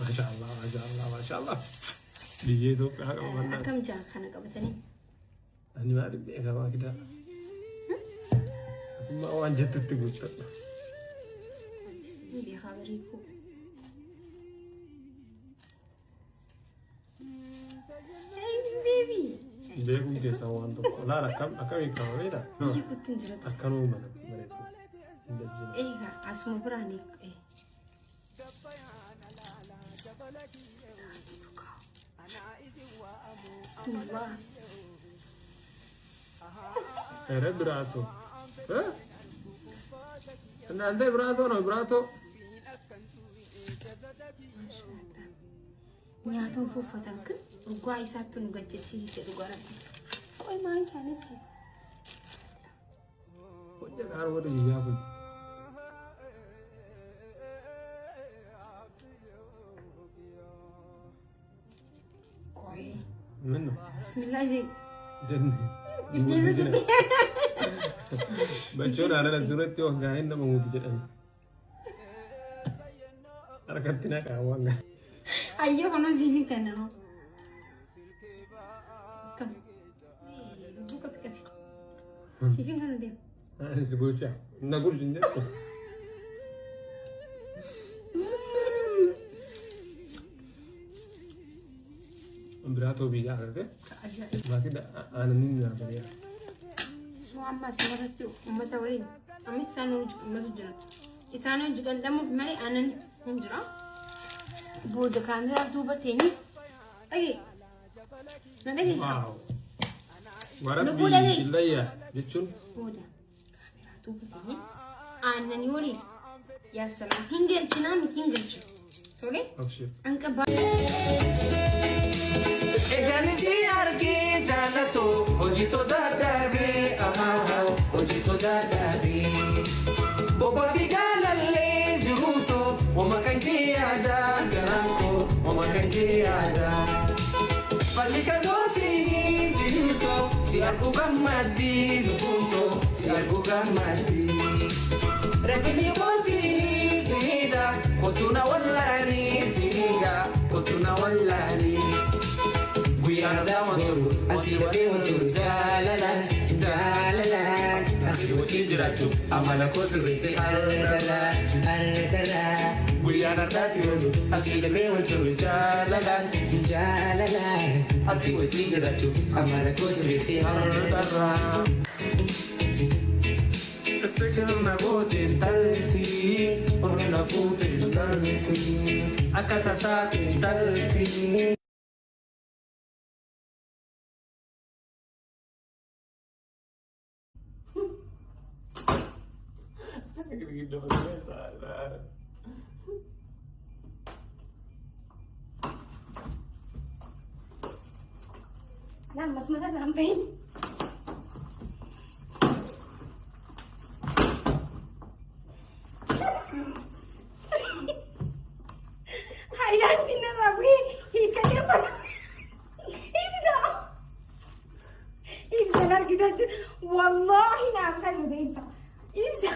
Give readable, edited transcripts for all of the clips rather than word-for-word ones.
Maasha Allah, maasha Allah, maasha Allah. Biyya Itoophiyaa qabannaa. Akkam jaa kana qabatanii? Ani maaliif beekaa maakidaa? Atummaa waan jettutti guuttadha. Ni beekaa bareedu. Baby. Beekuun keessaa waan tokko. Laala akkam akkam hiikama beektaa? Biyyi kuttiin jira. Akkanuma mana bareedu. እንደዚህ ነው. Eegaa asuma biraan eegaa. Bismillah. ኧረ ብራቶ እ? እናንተ ብራቶ ነው ብራቶ። Nyaata uffatan kun dhugaa isaatti nu gajjachiise dhugaa rabbi. Qoy maan kaanis Hojjetaan warri biyyaa kun. Qoy. ምን ነው Bismillah jee. jenne? Ijjeessa jette. Bachoon aannan asirratti waggaa'een nama muutu jedhani. Harkatti naqaa waan gahaa. Ayyoo kunoo siifin kenna. Akkam. Lubbuu qabi qabi. Siifin kana deema. Gurcha. Na gurchi hin jettu. Biraatoo biyyaa agarte. Ajaa'iba. Maatii aananii nyaatanii. Soo amma asirratti uummata waliin ammas isaan hojii uummatu jira. Isaan hojii dhandhamuuf malee aannan hin jira. Booda kaameraa duuba teenye. Dhagee. Na dhagee. Waaw. Warabbii Lubbuu dhagee. illayyaa jechuun Booda kaameraa duuba teenye aannanii waliin yaa salaam hin galchinaa miti hin galchinu. Tole. Abshir. Anqa baa. Egaan si argee jaallatoo hojii dadhabee hojii dadhabee. Bobbaa fi jaalallee jiruutoo wama kan kee yaadaa garaan koo wama kan kee yaadaa. Falli kan goosii jiruutoo si arguu gammaddii lubbuutoo si arguu gammaddii. Rakkinni goosii siidha kottu na wallaanii siidha kottu na wallaanii. Guyyaan daawa tolu asii dafee wantoota jaalala jaalala asii wajjin jiraachuuf amala koo sirreessee argala argala. Guyyaan ardaati oolu asii dafee wantoota jaalala jaalala asii wajjin jiraachuuf amala koo sirreessee argala. Sikirna gooteen talti orna fuuteen talti akka tasaatiin talti. Lama masmata rampein. Haayilaandii narraa bu'ee hiikkatee bara. Ibsa. Ibsa argitan wallaahi naaf kan nuti ibsa. Ibsa.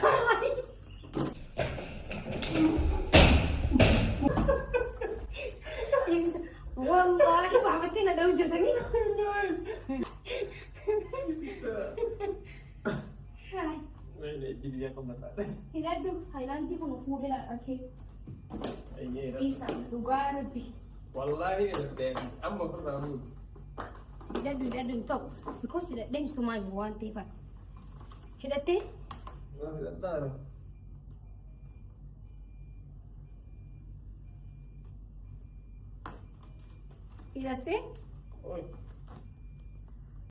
Ibsa. Wallaahi baafattee na dha'u jirtanii. Haay. Hidhadhu haayilaandii kun fuudhee arkee. Ibsa dhugaa rabbi. Wallaahi amma ofirraa fuudhu. Hidhadhu hidhadhu hin ta'u. Because hidhadheen sumaa jiru waan ta'eef. Hidhattee? Hidhattaara. Hidhattee? Oi.